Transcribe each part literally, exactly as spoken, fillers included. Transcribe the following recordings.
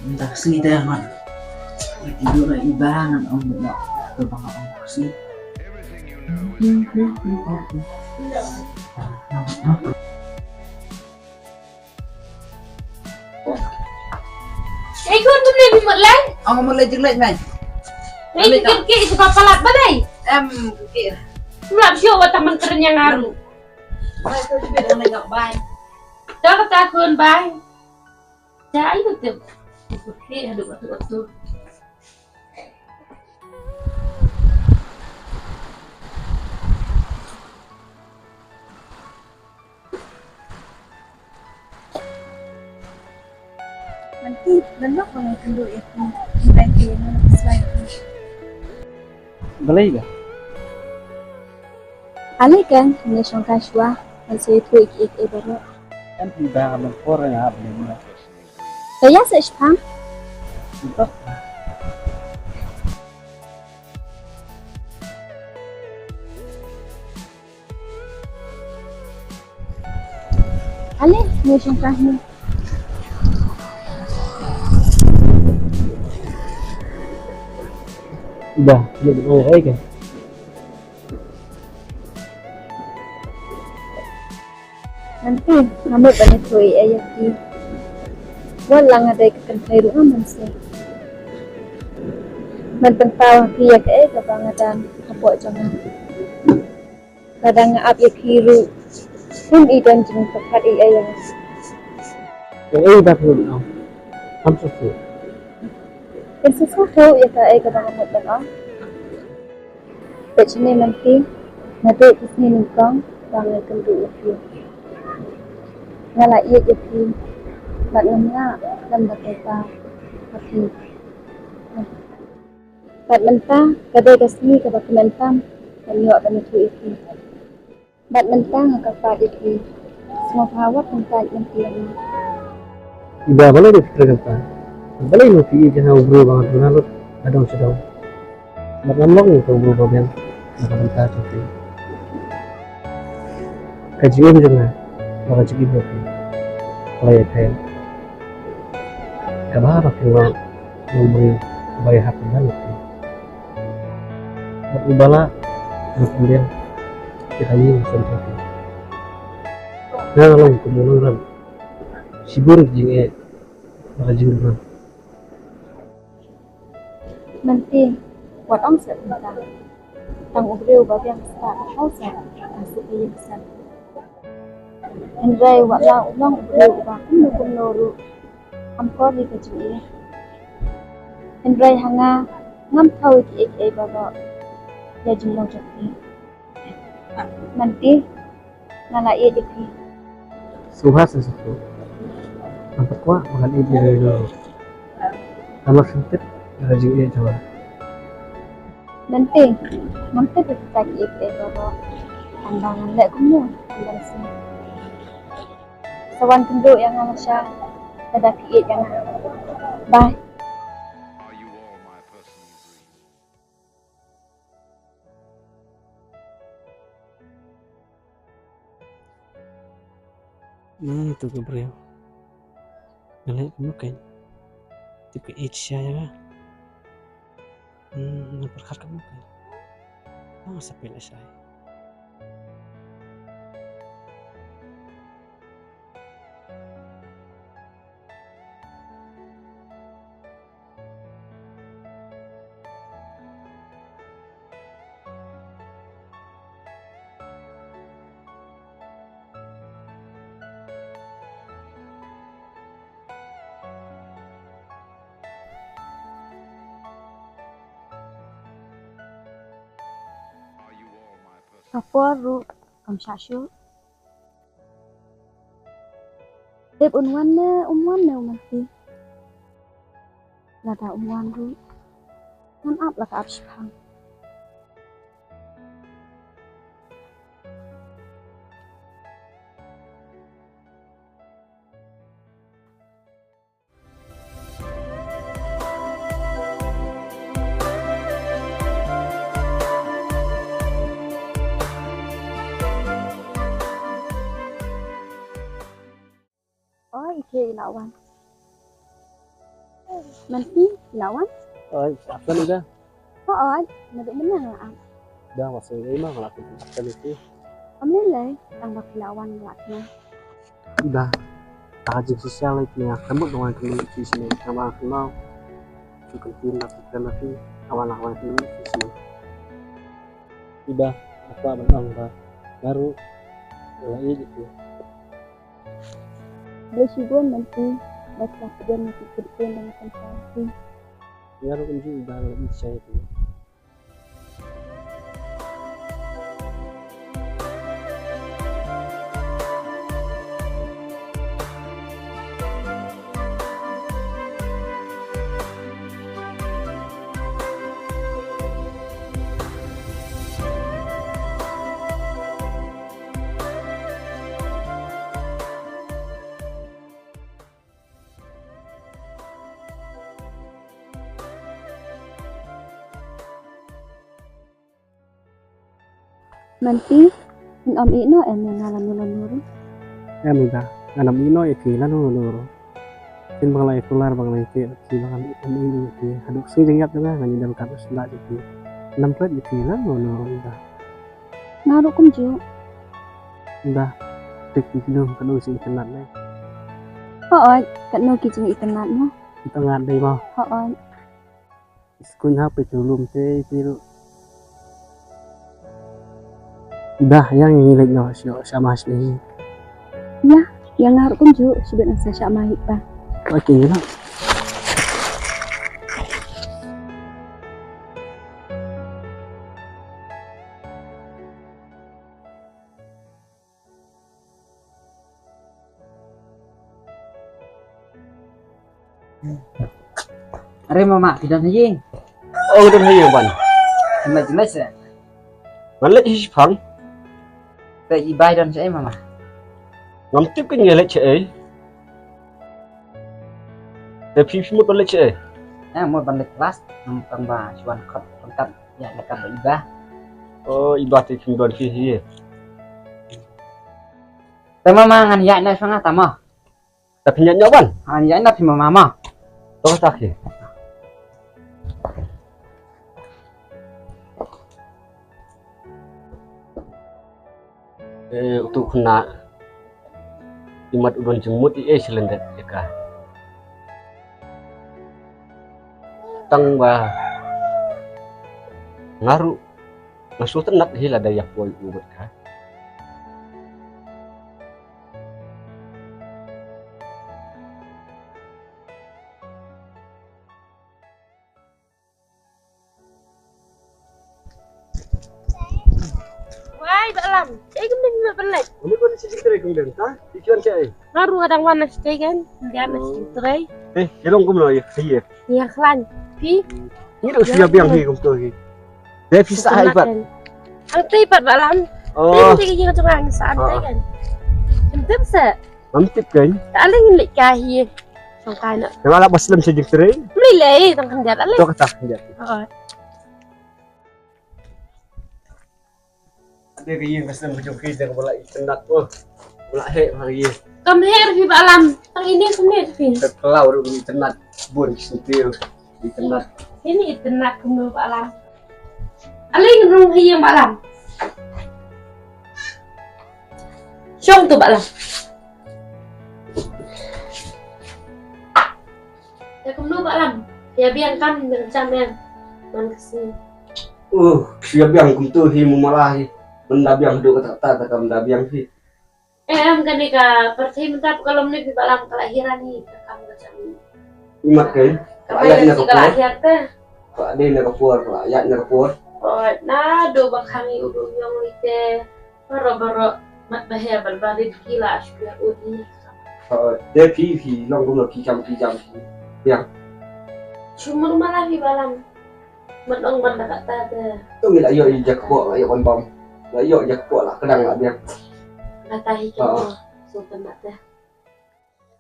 Taxi dah man. Tidur lah iba ngan ong benda. Ke bang ong taxi. Ei, khun, khun, ni mut lai. Ong mut lai jing lai ngai. Ei, kir kir, si papa lat ba dai. Em, kir. Mlap sio wa taman keren yang aru. Bai, tu jibit ong lai ngak bai. Dah kata khun bai. Dah ayu tu. Kir, aduh, aduh, aduh. Nanti, lelok ba ngan kynduh ïa phi. Ngan ïa ngan slide. Balei ka? Ale kan, ngi shong ka shwa, ngan sa ïathuh ïa ki ïa ki baroh. Em phi ba ngan por nga balei ma. Ka ïa sa shpang. Betul. Ale, ni shong kah ni. Dah, ni dah ai kan. Nanti, ngamut bani thui ayah ki. Wat lang ada ke kentai ruh aman se. Man tentang ki ya ke eh, ke bang adan, kapok jangan. Kadang ap ïa ki ruh. Him i don jingpyrkhat i ïa. Ïa i da phi ruh. Kam susu. Kan susu tu ïa ka ai ka bang mut ban ong. Peit shane Manti, naduh ki sngi nyngkong ba nga kynduh ïa phi. Nga la ïeit ïa phi. Bad ngam lah lem bad uta ha phi. Bad mynta ka dei ka sngi kaba kmen tam ban ïoh ban ïathuh ïa phi. Bad mynta nga kyrpad ïa phi. Sngewbha wat kyntait lem phi ïa nga. Ïa balei phi kren kata? Balei phi ïeit ïa nga u briew ba nga duna lut ha dong sha dong? Bad ngam long ïa u briew ba biang na ka bynta jong phi. Ka jingim jong nga bad ka jingim jong phi ka la ïakhun. Kaba ba phi long u briew ba ïahap ïa nga. Bad uba lah ban pynbiang ïa ka ïing ka sem jong phi. Nga long kum u nongrim shibun ka jingeh bad ka jingduwai. Manti, wat ong seh kumta. Tang u briew ba biang stad ka hausa ka suk ïa ka sem. Hynrei wat la u long u briew uba kumno kumno ruh. Am kor ïa ka jingïeit. Hynrei ha nga ngam thaw ïa kiei kiei baroh ïa jinglong jong phi. Manti, nga la ïeit ïa phi. Sngewbha sa sngewthuh. Nga pat kwah ba ngan ïeit ïa phi. Nga la sngewthuh ïa ka jingïeit jong nga. Manti, ngam tip ïa kita kiei kiei baroh. Tang ba ngan leh kumno ban sngewthuh. Sa wan kynduh ïa nga lashai lada phi ïeit ïa nga. Bye. Hmm, tu ka briew. Nga leh kumno kein? Tip ka ïeit shisha ïa nga. Hmm, nga pyrkhat kumno kein? Nga sa peit lashai. Ka por ruh kam shah shuh. Tip un wan ne um wan ne u Manti. Lada um wan ruh ngan ap la ka ap shiphang. Oi, i khe i la wan. Manti, lawan? Oi, apa ni dah? Oi, naduh mynne nga la ap. Dah, masih lima nga la ap. Apa ni? Ym lei lei, tang ba phi la wan nga la ap. Dah, ta jingshisha lei phi nga, ka mut nga wan kynduh phi sini, nga wan kynduh. Phi kynduh na phi kynduh phi, nga wan la wan kynduh phi sini. Dah, apa ban ong dah, baru la ïeit ïa phi. Blei shibun Manti, ba phi la pdiang ïa ki kyntien da nga pynshai ïa phi. Nga ruh kumjuh Ida, la ïeit shai ïa phi. Manti, phin ym ïeh noh em ïa nga lano lano ruh? Em Ida, ngan ym ïeh noh ïa phi lano lano ruh. Phin ba nga la ïa kular, ba nga la ïa tied, phi ba ngan ym ïeh noh ïa phi. Haduh ka sngi jingïap jong nga, ngan ïadon katno shuh ïa phi. Ngan ym klet ïa phi lano lano ruh Ida. Nga ruh kumjuh. Ida, phi ki kino katno ki jingitynnad ne? Hooid, katno ki jingitynnad mo? Itynnad dei mo? Hooid. Skul hap ïa ki lum te ïa ki ruh. Dah, ïa ngi leit noh sha, sha ma sha. Ïa, ïa nga ruh kumjuh, shibit ngan sa sha ma hi ta. Okey, ïa lah. Are mama, phi don ha ïing? Oh, don ha ïing ban. Phi leit, leit seh? Ban leit hi shipang. Te i Bai don shaei mama? Ngam tip kein i leit shaei. Te phi, phi mut ban leit shaei? Eh, mut ban leit klas, ngam tang ba shu wan khot pangkat ïa leit kab i Bah. Oh, i Bah te phi don phi hi. Te mama ngan ïaid noh sha nga ta mo. Te phin ïaid noh ban? Ngan ïaid noh phi mama mo. To ta ki. Eh, utu khynnah. Imat u don jingmut i ei sylyndet ïa ka. Tang ba nga ruh nga shu tynnat hi lada ïa poi u bad ka. Wai, Bah Lam. Eh, kumne kumne ban leit. Kumne kumne sha jingtrei kumne ta. Ikan cha eh. Nga ruh nga dang wan na shatei kan. Nga na shatei. Eh, ki long kumno ïa, ïa. Ïa khlaiñ. Phi. Ngi dang shu ïa biang hi kumto hi. Dei phi sah hi pat. Ang tei pat Bah Lam. Oh. Tei tei ki jingong jong nga sah ang tei kan. Em tip seh. Ngam tip kein. Ta ale ngin leit kai hi. Shong kai na. Nga la ba slem sha jingtrei. Mlei lei tang khyndiat ale. To kata khyndiat. Oh. Ade ka ïing ka sem ka jong ki te ka ba la itynnat mo. Ba la heh ma ïing. Kam heh ruh phi Bah Lam. Tang ine kam heh ruh phi. Ka khlaw ruh itynnat. Bun ki sngewthuh itynnat. Ine itynnat kumno Bah Lam. Ale ngan rung ha ïing Bah Lam. Shong tu Bah Lam. Te kumno Bah Lam? Ïa biang kam dang jam em. Man ka sngi. Uh, ïa biang kumto hi mumala hi. Mynda biang haduh katta katta te kam da biang hi. Em, kane ka pyrthei mynta ka lum ne phi Bah Lam ka la hiar hi te kam ka jam. Imat kein. Ka la ïaid na ka por. Ka la dei na ka por, ka la ïaid na ka por. Oh, naduh ba khang i u dum ïong lite. Baroh baroh mat ba her ban ba rit ki la shu ïa u di. Te phi phi long kumno phi jam phi jam phi. Biang. Shu mut mala phi Bah Lam. Mat ong ban da kata te. Tu ngi la ïoh i jakpoh la ïoh ban bam. La ïoh jakpoh la kdang la biang. Kata hi ki. So kena te.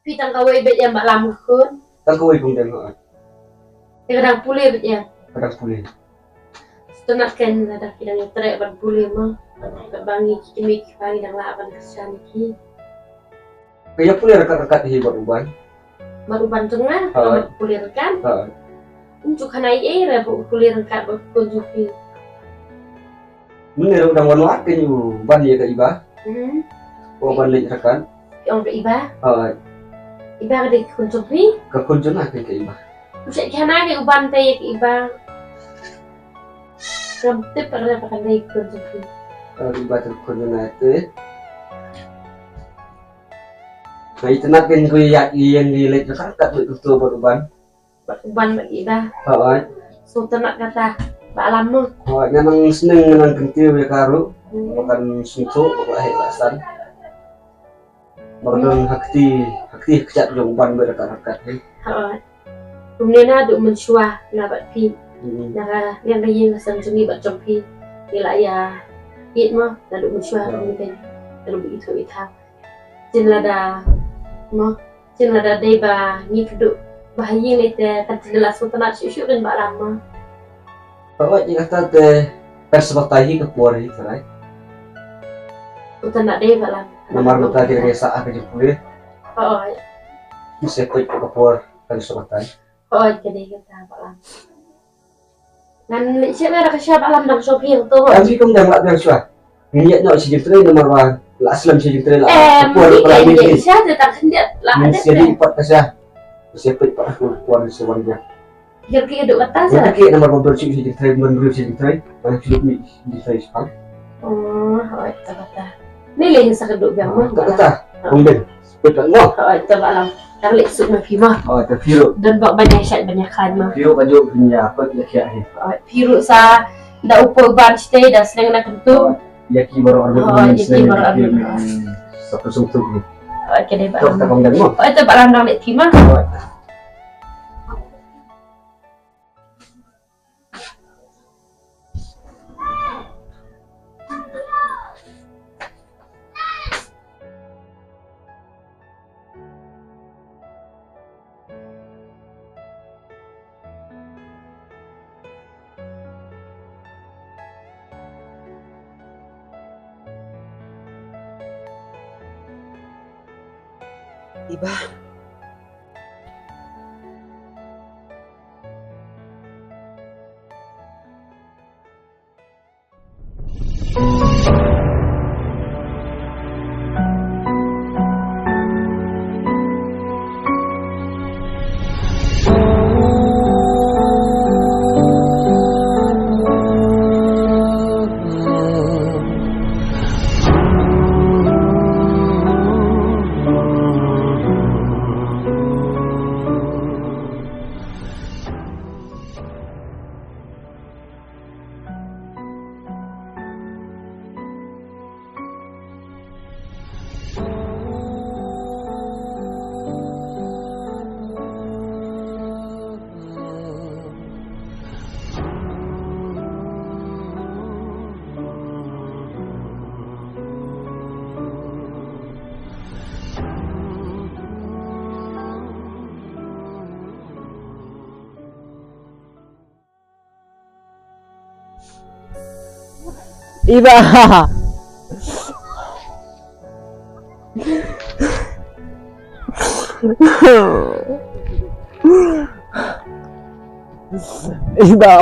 Phi tang kawei beit ïa Bah Lam khun. Tang kawei kum dang ha. Te ka dang pule beit ïa. Ka dang pule. Stunat ken lada ki dang ïa treh ban pule ma. Ka ba ngi ki mei ki pa ngi dang lah ban kyrshan ki. Ka ïa pule ryngkat ryngkat hi bad u Bai. Bad u Ban jong nga, hooid, bad u Kulir kan. Hooid. Ym ju khana ei ei re ba u Kulir kan bad u khun jong phi. Mynne ruh dang wan wad kein u Ban ïa ka Iba. Hmm. U Ban leit ryngkat. Phi ong ka Iba? Hooid. Iba ka dei ka khun jong phi? Ka khun jong nga kein ka Iba. Ym shait khana ka u Ban te ïa ka Iba. Ngam tip re ba kan dei ka khun jong phi. Ka Iba te ka khun jong nga te. Nga itynnad kein ko ïa ïeng ïa leit ryngkat bad u Ban. Bad u Ban bad Iba. Hooid. Sngewtynnad kata Bah Lam mo. Hooid, nga nang sneng nga nang kyntiew ïa ka ruh. Hmm. Ba kan sngewthuh ba ka heh ba ka san. Ba ka don ha kti, ha kti ha kjat jong u Ban bad ryngkat ryngkat, eh. Hooid. Kumne naduh mynshuwa nga bad phi. Hmm. Na ka liang ka ïing ka sem jong ngi bad jong phi. Ngi la ïa ïeit mo naduh mynshuwa, hooid, kumne kein. Naduh ba ithuh ithaw. Shen lada mo, shen lada dei ba ngi kduh ba ha ïing lei te kan shu la sngewtynnad shuh shuh kein Bah Lam mo. Hooid, ïa kata te kan sa batai hi ka por hi trai. Sngewtynnad dei Bah Lam. Namar mynta ki dang ïasah ha ka jingpule. Hooid. Ngi sa peit ka por kan sa batai. Hooid, ka dei kata Bah Lam. Ngan leit sha, nga da ka sha Bah Lam dang sha phi to. Em, phi kum dang lah dang sha. Ngin ïa noh sha jingtrei namar ba la slem sha jingtrei la. Em, ka por ni ka la ka ni sha te tang khyndiat la. Ngin sha dei pat ka sha. Sha peit pat ka por sha wan dia. Ïa ki duk kata sha. Ïa ki namar ba ber sha jingtrei, ban ber sha jingtrei. Ban sha jingtrei sha. Oh, hooid, ta kata. Ni lei sa ka duk biang mo. Ta kata. Ong ben. Peit pat mo. Hooid, ta Bah Lam. Tang leit suk ma phi mo. Hooid, ta phi ruh. Don bok ban ïa shait ban ïa khlaiñ mo. Phi ruh ka jong phi ïa peit ïa khiah hi. Hooid, phi ruh sa da u Poi Ban shatei da sneng na kyntu. Hooid, ïa ki baroh ar. Hooid, ïa ki baroh ar. Sa phi suk tu ni. Hooid, ka dei Bah Lam. Ta kong dan mo. Hooid, ta Bah Lam dang leit phi mo. Hooid. Iba. Iba. Iba.